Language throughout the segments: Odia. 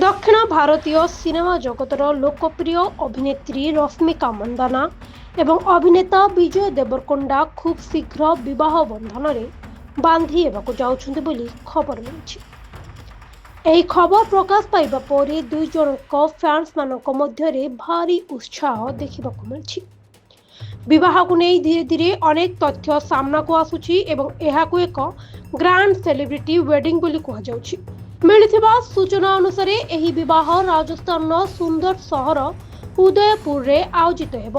ଦକ୍ଷିଣ ଭାରତୀୟ ସିନେମା ଜଗତର ଲୋକପ୍ରିୟ ଅଭିନେତ୍ରୀ ରଶ୍ମିକା ମନ୍ଦାନା ଏବଂ ଅଭିନେତା ବିଜୟ ଦେବରକୋଣ୍ଡା ଖୁବ୍ ଶୀଘ୍ର ବିବାହ ବନ୍ଧନରେ ବାନ୍ଧି ହେବାକୁ ଯାଉଛନ୍ତି ବୋଲି ଖବର ମିଳିଛି। ଏହି ଖବର ପ୍ରକାଶ ପାଇବା ପରେ ଦୁଇ ଜଣଙ୍କ ଫ୍ୟାନ୍ସମାନଙ୍କ ମଧ୍ୟରେ ଭାରି ଉତ୍ସାହ ଦେଖିବାକୁ ମିଳିଛି। ବିବାହକୁ ନେଇ ଧୀରେ ଧୀରେ ଅନେକ ତଥ୍ୟ ସାମ୍ନାକୁ ଆସୁଛି ଏବଂ ଏହାକୁ ଏକ ଗ୍ରାଣ୍ଡ ସେଲିବ୍ରିଟି ୱେଡିଂ ବୋଲି କୁହାଯାଉଛି। ମିଳିଥିବା ସୂଚନା ଅନୁସାରେ, ଏହି ବିବାହ ରାଜସ୍ଥାନର ସୁନ୍ଦର ସହର ଉଦୟପୁରରେ ଆୟୋଜିତ ହେବ।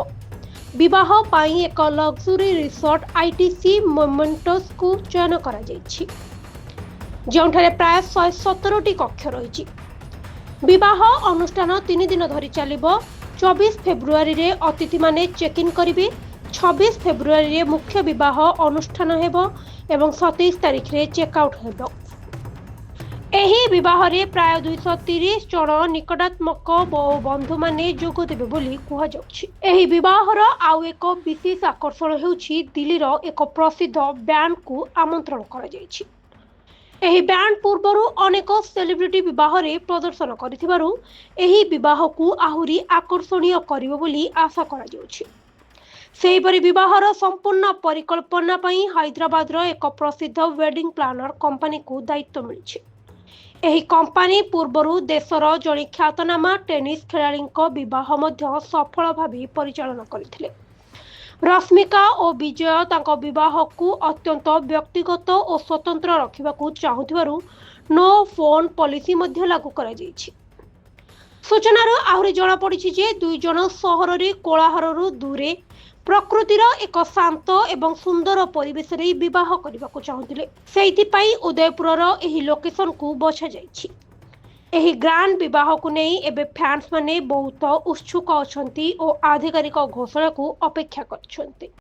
ବିବାହ ପାଇଁ ଏକ ଲକ୍ସୁରୀ ରିସର୍ଟ ଆଇଟିସି ମୋମେଣ୍ଟସ୍କୁ ଚୟନ କରାଯାଇଛି, ଯେଉଁଠାରେ ପ୍ରାୟ 117ଟି କକ୍ଷ ରହିଛି। ବିବାହ ଅନୁଷ୍ଠାନ 3 ଦିନ ଧରି ଚାଲିବ। 24 ଫେବୃଆରୀରେ ଅତିଥିମାନେ ଚେକ୍ ଇନ୍ କରିବେ, 26 ଫେବୃଆରୀରେ ମୁଖ୍ୟ ବିବାହ ଅନୁଷ୍ଠାନ ହେବ ଏବଂ 27 ତାରିଖରେ ଚେକ୍ ଆଉଟ୍ ହେବ। ଏହି ବିବାହରେ ପ୍ରାୟ 230 ଜଣ ନିକଟତମ ଓ ବନ୍ଧୁମାନେ ଯୋଗ ଦେବେ ବୋଲି କୁହାଯାଉଛି। ଏହି ବିବାହର ଆଉ ଏକ ବିଶେଷ ଆକର୍ଷଣ ହେଉଛି, ଦିଲ୍ଲୀର ଏକ ପ୍ରସିଦ୍ଧ ବ୍ୟାଣ୍ଡକୁ ଆମନ୍ତ୍ରଣ କରାଯାଇଛି। ଏହି ବ୍ୟାଣ୍ଡ ପୂର୍ବରୁ ଅନେକ ସେଲିବ୍ରିଟି ବିବାହରେ ପ୍ରଦର୍ଶନ କରିଥିବାରୁ ଏହି ବିବାହକୁ ଆହୁରି ଆକର୍ଷଣୀୟ କରିବ ବୋଲି ଆଶା କରାଯାଉଛି। ସେହିପରି ବିବାହର ସମ୍ପୂର୍ଣ୍ଣ ପରିକଳ୍ପନା ପାଇଁ ହାଇଦ୍ରାବାଦର ଏକ ପ୍ରସିଦ୍ଧ ୱେଡିଂ ପ୍ଲାନର କମ୍ପାନୀକୁ ଦାୟିତ୍ୱ ମିଳିଛି। ଏହି କମ୍ପାନୀ ପୂର୍ବରୁ ଦେଶର ଜଣେ ଖ୍ୟାତନାମା ଟେନିସ୍ ଖେଳାଳିଙ୍କ ବିବାହ ମଧ୍ୟ ସଫଳ ଭାବେ ପରିଚାଳନା କରିଥିଲେ। ରଶ୍ମିକା ଓ ବିଜୟ ତାଙ୍କ ବିବାହକୁ ଅତ୍ୟନ୍ତ ବ୍ୟକ୍ତିଗତ ଓ ସ୍ୱତନ୍ତ୍ର ରଖିବାକୁ ଚାହୁଁଥିବାରୁ ନୋ ଫୋନ୍ ପଲିସି ମଧ୍ୟ ଲାଗୁ କରାଯାଇଛି। ସୂଚନାରୁ ଆହୁରି ଜଣାପଡ଼ିଛି ଯେ ଦୁଇ ଜଣ ସହରରେ କୋଳାହଳରୁ ଦୂରେ ପ୍ରକୃତିର ଏକ ଶାନ୍ତ ଏବଂ ସୁନ୍ଦର ପରିବେଶରେ ବିବାହ କରିବାକୁ ଚାହୁଁଥିଲେ। ସେଇଥିପାଇଁ ଉଦୟପୁରର ଏହି ଲୋକେସନକୁ ବଛାଯାଇଛି। ଏହି ଗ୍ରାଣ୍ଡ ବିବାହକୁ ନେଇ ଏବେ ଫ୍ୟାନ୍ସମାନେ ବହୁତ ଉତ୍ସୁକ ଅଛନ୍ତି ଓ ଆଧିକାରିକ ଘୋଷଣାକୁ ଅପେକ୍ଷା କରିଛନ୍ତି।